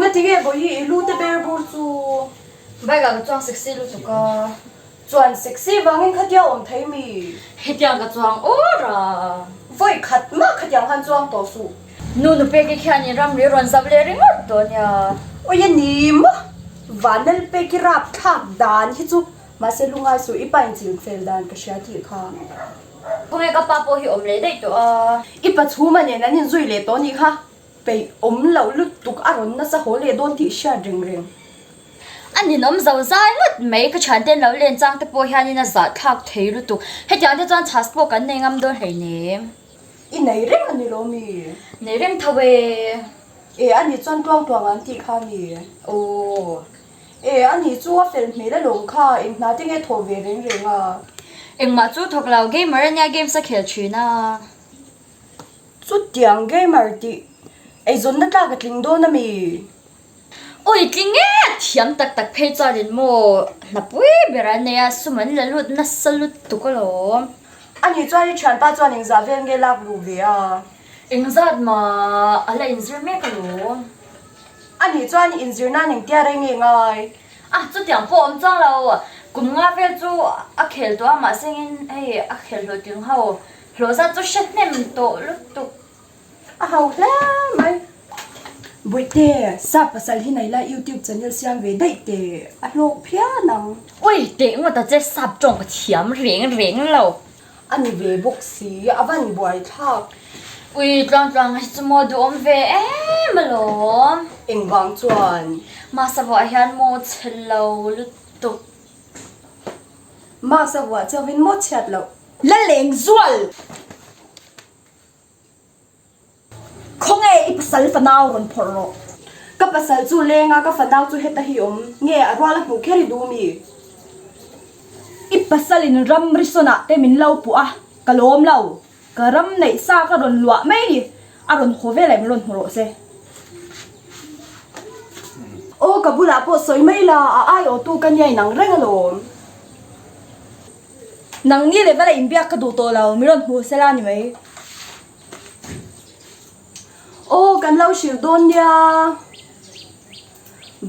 Engati nge Bawihi i lu te ber bur chu? Bike ah ka chuang sexy lutuk a. Chuan sexy vangin khatia awm thei mi? Hetiang ka chuang awr a. Vawi khat mah khatiang khan chuang tawh suh. Nu Nupeki khianin ramri rawn zap leh ringawt dawn nia. Awi a ni maw? Vanlalpeki rapthlak dan hi chu mahse lungai suh i pa inchilh fel dan ka hria tih kha. Khawnge ka pa pawh hi awm leh daih tawh a. I pa chhuma nen an inzui leh tawh nih kha. Peih awm loh lutuk a rawn nasa haw leh dawn tih hriat reng reng. A ninawm zo zai ngawt mai, ka thiante an lo len chang te pawh hianin a zahthlak thei lutuk. Hetiang te chuan chhas pawh kan nei ngam dawn hleinem. I nei reng a ni lo mi? Nei reng tho e. E a ni chuan tuang tuang an tih kha mi? Aw. E a ni chu a fel hmel alawm kha, eng hna te nge thawh ve reng reng a? Engmah chu thawk lo, gamer a nia games a khel thin a. Chutiang gamer tih eizawnna tlak a tling dawn a mi? Ui tling e! A thiam tak tak phei chuanin maw hnapui ber an nei a, sum an la lut nasa lutuk alawm. A nih chuan i thianpa chuan engzah vel nge lak luh ve a? Engzat mah a la inzir mek alawm. A nih chuan inzir nan engtia rei nge ngai? A, chutiang pawh awm chuang lo. Kum nga vel chu a khel tawh a, mahse engin hei a khel hlawhtling ho Hlawh zat chu hre hnem tawh lutuk. A hau hle mai. Bawihte, sap pasal hi nei la youtube channel siam ve daih teh, a hlawk phian ang. Ui, teh ngawt a che sap tawng ka thiam reng reng lo. A ni ve bawk si, a van buai thlak. Ui, tluang tluang hi chu maw duhawm ve em alawm. Engvang chuan? Masa vuah hian maw chhe lo lutuk. Masa vuah chauhin maw chhiat loh. La leng zual! Khawnge i pasal fanau rawn phawrh rawh. Ka pasal chu leng a, ka fanau chu heta hi awm. Nge a rual a hmuh kher i duh mi? I pasalin ram risawnah te min lo puh a, ka lawm lo. Ka ram neih sa ka rawn luah mai ni, a rawn haw veleh min rawn hmu rawh se. Aw ka bulah pawh sawi mai la, a aiawhtu ka nia inang reng alawm. Nangni leh va la inbiak ka duh tawh lo, mi rawn hmu sela ni mai. Aw kan lo hrilh dawn nia.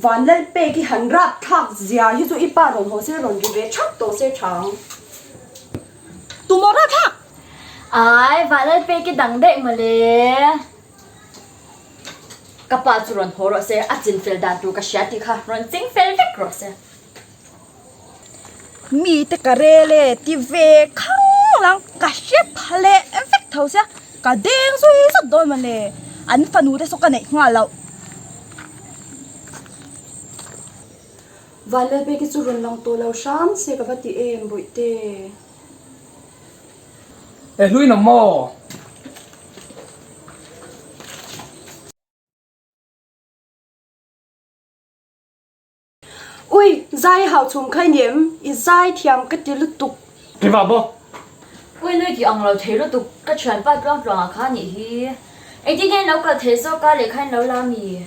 Vanlalpek i han rap thlak zia hi chu i pa rawn haw se rawn ri ve thap tawh se thang. Tumaw rap thlak? Ai, Vanlalpek i dang daih mawle. Ka pa chu rawn haw rawh se, a chinfel dan tur ka hria tih kha rawn chingfel vek rawh se. Mite ka rel e ti ve khang lang ka hre pha leh vek tho sia ka deng zui zat dawn mawle an fanu te saw ka neih nghal loh. Vanlalpeki chu rawn lang tawh lo hram se ka va ti em bawihte. E hlui na maw? Ui, zai hau chhung kha i ni em? I zai thiam ka ti lutuk. Keimah bawk. Ui nui tih ang lo thei lutuk, ka thianpa tluang tluangah kha nih hi. Engtin nge in lo kal thei zawk a, lehkha in lo la mi?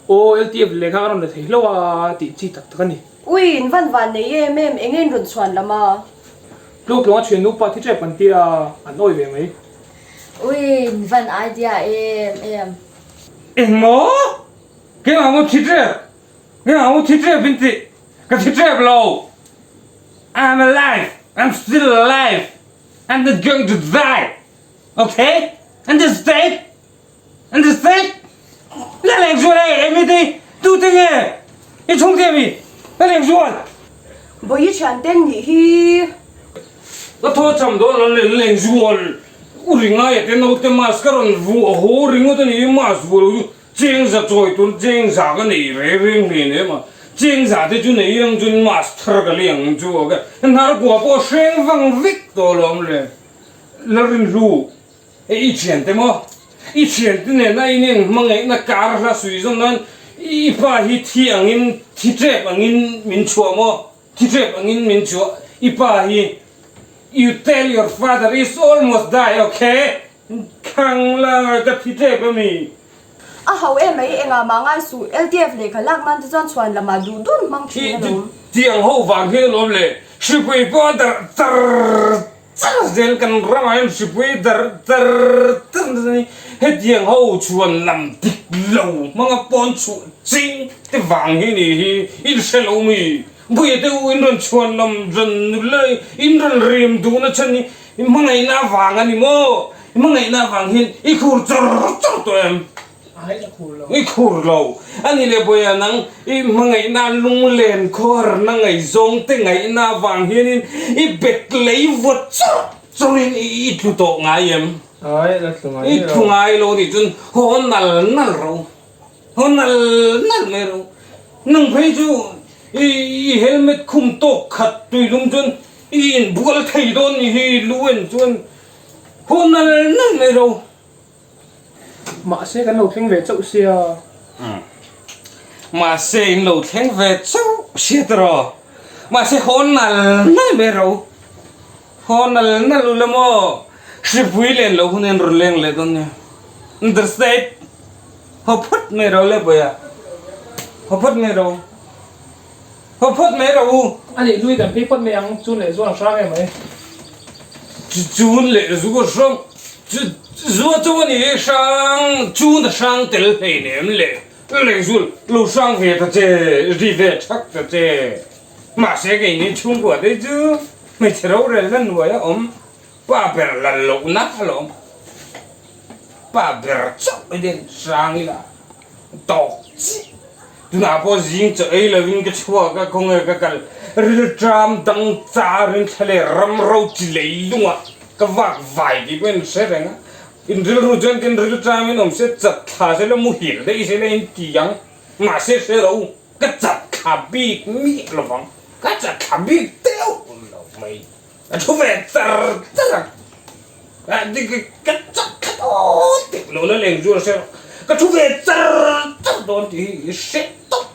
Aw, LTF lehkha ka rawn la thei hlauh a tih chi tak tak a ni. Ui, in van van nei em em, enge in rawn chhuan lam a? Tluang tluanga thian nupa thi tep kan tia, an awi ve mai. Ui, in van idea em em. Engmaw? Keimah maw thi tep? Keimah maw thi tep in tih? Ka thi tep lo! I'm alive! I'm still alive! I'm not going to die! Okay? Understand? Understand? La leng zual e Amy te tu te nge i chhung te mi la leng zual Bawi thian ten nih hi. Ka thaw cham dawn lo le leng zual u ringai te naute mask ka rawn vuah haw ringawt a ni mask vuah lo chu Cheng za chawi tur cheng za ka nei reng reng hlen em a, cheng za te chu nei ang chuan mask thar ka lei ang chu a, ka hnar kua pawh a hreng vang vek tawh alawm le. Lalrinhlu, e i thian te maw? I thian te nena in en hmangaihna kar hla sui zawm nan i pa hi thi angin thi tep angin min chhuah maw? Thi tep angin min chhuah i pa hi you tell your father is almost die okay? Khang la ka thi tep a mi. A ho em mai engah mah ngai suh LTF lehkha lak nan te chuan chhuan lamah duh dun hmang thin alawm. Tiang ho vang hian alawm le hripui pawh a darh char char zel kan ramah hian hripui darh char char. nasa nasa ni. Hetiang ho chhuan lam dik lo hmanga pawn chhuah ching te vang hi ni hi in hre lo mi. Buia te u in rawn chhuan lam rawn nula in rawn rim duhna chhan hi i hmangaihna avang a ni maw? I hmangaihna avang hian i khur chawr chawr tawh em? I khur lo. A ni leh Buia nang i hmangaihna lunglen khawharna ngaihzawng te ngaihna avang hianin i bet lei vawt chawr chawrin i tlu tawh ngai em? I tlu ngai lo nih chuan haw nal nal ro. Haw nal nal mai ro. Nang phei chu i helmet khum tawk khat tuilum chuan i inbual thei dawn ni hi lu en chuan haw nal nal mai ro. Mahse kan lo thleng ve chauh sia. Mahse in lo thleng ve chauh sia tiraw. Mahse haw nal nal mai ro. Haw nal nal ula maw? Hripui len loh hun hian rawn leng leh dawn nia. Understand? Haw phawt mai ro le Bawiha. Haw phawt mai ro. Haw phawt mai ro u. A nih lui kan phei phawt mai ang, chun leh zuan hrang em mai. Chun leh zu a hrang, zu a chu a ni hrang, chun a hrang tel hleinem le. Lehzul lo hrang ve ta che, ri ve thak ta che. Mahse keini chhungkua te chu hmeichhe rorelna hnuai a awm, pa ber lal lohna a lawm. Pa ber chauh hian hrang ila tawk chiah. Tunah pawh zing chaw ei lovin ka chhuak a, khawnge ka kal rilṭam dang charin thla leh ram ro chi lei lungah ka vak vai tih pawh in hre reng a. In rilru chuan tin rilṭam in awm se chat thla se la muhil daih se la in ti ang. Mahse hre ro. Ka chat thla bik miah lo vang, ka chat thla bik deuh lo mai. Ka thu ve char char a, ka chat thla dawn tih lo la leng chu a hre lo. Ka thu ve char char dawn tih hi i hre tawp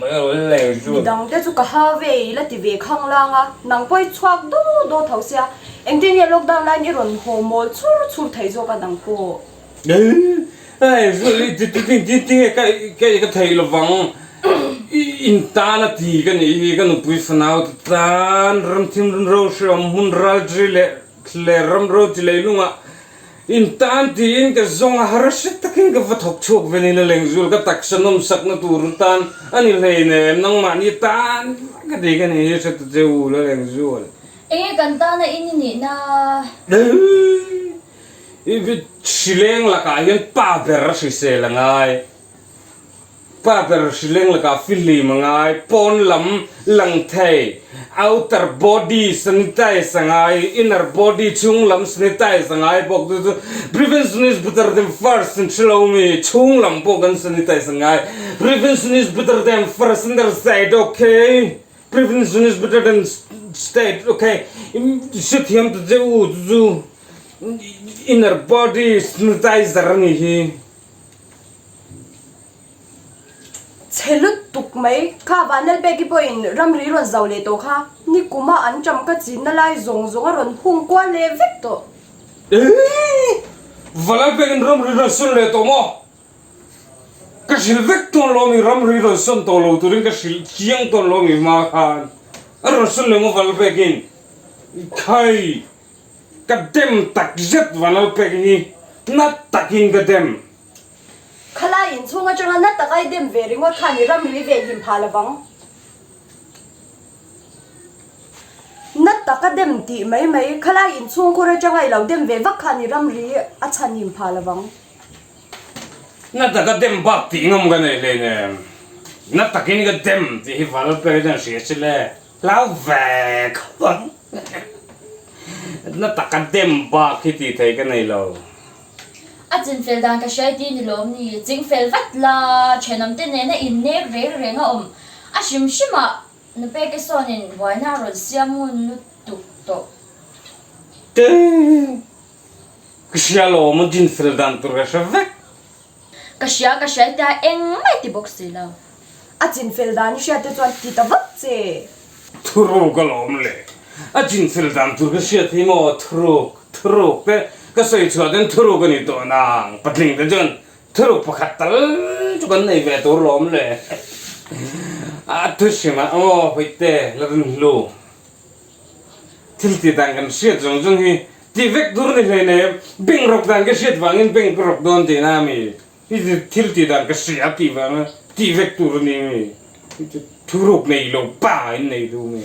mai a lo leng chu. Midang te chu ka ha ve i la ti ve khanglang a, nang pawh i chhuak do do tho sia, engtin nge lockdown laiin i rawn haw mawl chur chur thei zawk a nang pawh. Hei tinge ka thei lovang in tan a ti ka nih hi ka nupui fanau te tan ramthim ro hreawm hmun ral chi leh thler ram ro chi leilungah in tan tiin ka zawng a harsa takin ka va thawk chhuak velin a lengzul ka taksa nawmsakna tur tan a ni hleinem nangmahni tan ka ti ka nih hi hre ta che u la lengzul. Enge kan tana in i nihna? Hrileng lakah hian pa ber a hrisel a ngai, pa ber hrileng lakah fihlim a ngai, pawn lam lang thei, outer body sanitize a ngai, inner body chhung lam sanitize a ngai bawk chu chu prevention is better than first an hre lo mi, chhung lam pawh kan sanitize a ngai, prevention is better than first underside okay. Prevention is better than state ok hrethiam ta che u chu chu inner body sanitizer a nih hi. Chhe lutuk mai kha Vanlalpeki pawhin ramri rawn zau leh tawh kha nikuma an ṭam ka chinna lai zawng zawng a rawn hung kual leh vek tawh. Eii Vanlalpekin ramri rawn sawn leh tawh maw? Ka hrilh vek tawn lo mi ramri rawn sawn tawh lo turin ka hrilh chiang tawn lo mi hma khan a rawn sawn leh maw Valpekin khai ka dem tak zet Vanlalpek hi na takin ka dem. Khalai inchhung atanga na taka i dem ve ringawt khan i ramri ve hlim phah lovang. Na taka dem tih mai mai khalai inchhungkhur atanga i lo dem ve vak khan i ramri a chhan hlim phah lovang. Na taka dem bak tih ngam ka nei hleinem. Na takin ka dem tih hi val pek chuan hria si le. Hlau ve khawp ang. Na taka dem bak hi tih theih ka nei lo. A chinfel dan ka hriai ti ni lawm ni. Chingfel vat la, thenawmte nena innek reng reng a awm. A hrim hrimah Nupeke sawnin buaina a rawn siam ngun lutuk tawh. Teh! Ka hria lawm a din fel dan tur ka hre vek. Ka hria ka hria tia eng mai ti bawk si lo. A chin fel dan i hriat te chuan ti ta vat che. Thuruk alawm le. A chin fel dan tur ka hriat hi maw thuruk thuruk te ka sawi chhuah ten thuruk a ni tawh nang patling te chuan thuruk pakhat tal chu kan nei ve tur lawm le. A thu hrim ah aw hawihte la rin hlu. Thil ti dan kan hriat zawng zawng hi. Tih vek tur ni hleinem, bank rawk dan ka hriat vangin bank ka rawk dawn tihna a mi? I thil tih dan ka hria tih vanga tih vek tur a ni mi? Thuruk nei lo pa in nei duh mi?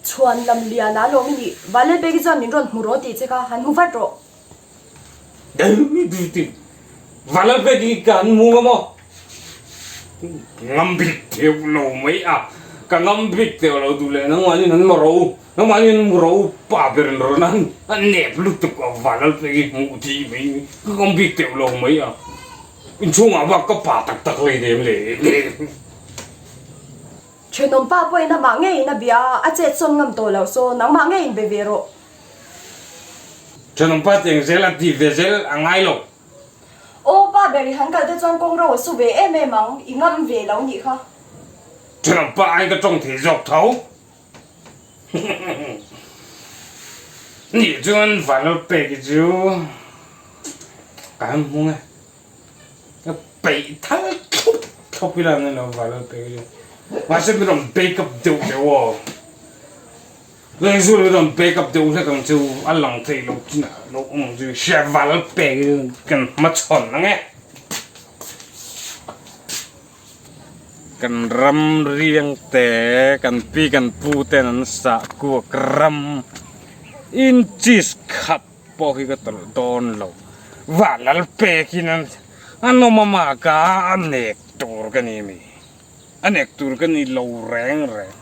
Chhuan lam lian a lawm i nih, Vanlalpeki chuan min rawn hmu rawh tih che kha han hmu vat rawh. Vanlalpeki ka han hmu ngam aw. Ngam bik teuh lo mai a, ka ngam bik teuh lo duh leh nangmahni an maro, nangmahni an maro pa ber in rawn an a nep lutuk a Vanlalpeki hmuh thih mai ka ngam bik teuh lo mai a, inchhungah bak ka pa tak tak hleinem le. Thenawm pa pawhin amah ngeiin a bia a, a chet sawn ngam tawh loh saw nangmah ngeiin be ve rawh. Thenawm pa cheng zel a ti ve zel a ngai lo. Aw pa ber i han kal te chuan kawng ro a su ve em em ang, i ngam ve lo nih kha. Thenawm pa aiin ka tawng thei zawk tho. Nih chuan Vanlalpeki chu ka han hmung e. Ka peih thal thlup thlup ila an lo val pe hi. Mahse min rawn back up deuh deuh aw. Lengzul min rawn back up deuh hlek ang chu a lang thei lo chinah lo awm ang chu hria val pe hi kan hmachhawn ang e. Kan ram riang te kan pi kan pu ten an sah kuak ram inches khat pawh hi ka tawlh dawn lo. Vanlal pekin an an awm a mah ka a nek tur ka ni mi. A nek tur ka ni lo reng reng.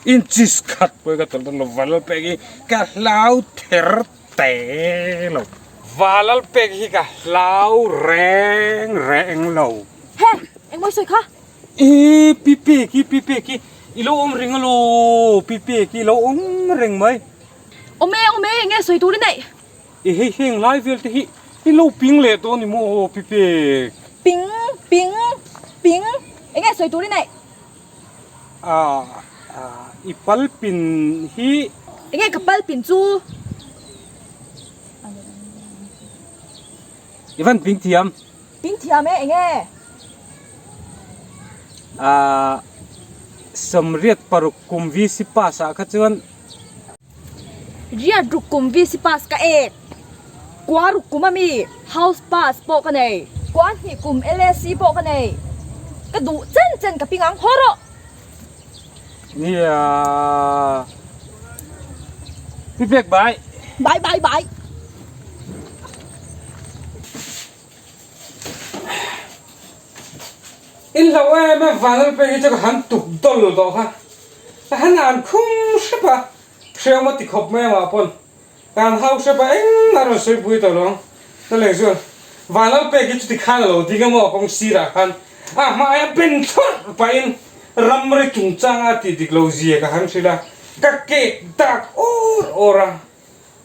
Inches khat pawh hi ka tawlh dawn lo. Vanlal pek hi ka hlau ther te lo. Vanlal pek hi ka hlau reng reng lo. He! Engmaw i sawi kha? E pi peki pi peki i lo awm reng alaw pi peki i lo awm reng mai. Awm e awm e enge sawi tur i neih? E hei heng lai vel te hi i lo ping leh dawn ni maw aw pi pek. Ping ping ping enge sawi tur i neih? A i pal pin hi. Enge ka pal pin chu? I van ping thiam. Ping thiam e enge? A 86 kum VC pass ah kha chuan. Riat ruk kum VC pass ka ek. Kua ruk kum ami house pass pawh ka nei. Kua hnih kum LAC pawh ka nei. Ka duh chen chen ka ping ang haw rawh. Nia. Pi pek bai. Bai bai bai. In hlo em em vanal pek hi chu ka han tuk dawl tawh kha. Ka han an khum hrep a, hreawm a ti khawp mai amah pawn ka han hau hrep a, engmah rawn sawi pui tawh lo ang. Ka leng chuan vanal pek hi chuti khan a lo ding a maw kawng sirah khan a hmaia ben thlawrh pahin ramri chungchanga a tih dik lo zia ka han hrilh a, ka kek dak awr awr a.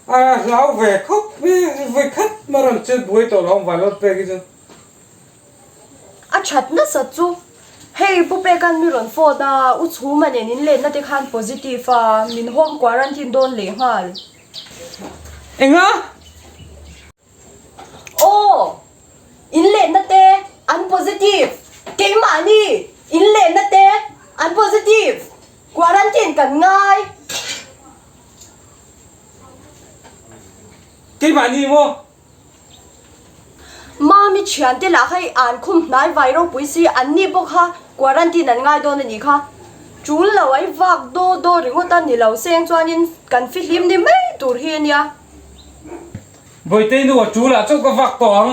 A hlau ve khawp mai a, vawi khat mah rawn chet buai tawh lo ang Vanlawt pek hi chu. A that nasa chu hei Pu Peka'n mi rawn phone a, U Chhuma nen in lenna te khan positive a, min home quarantine dawn leh nghal. Enga? Aw! In lenna te an positive, keimahni in lenna te an positive, quarantine kan ngai. Keimahni maw? Mami thiante lah kha i an khum hnai vai ropui si, anni bawk kha quarantine an ngai dawn a nih kha. Tul lo ai vak daw daw ringawt a ni lo seng chuanin kan fihlim ni mai tur hi a nia. Bawitei nu a tul ah chauh ka vak tawh ang.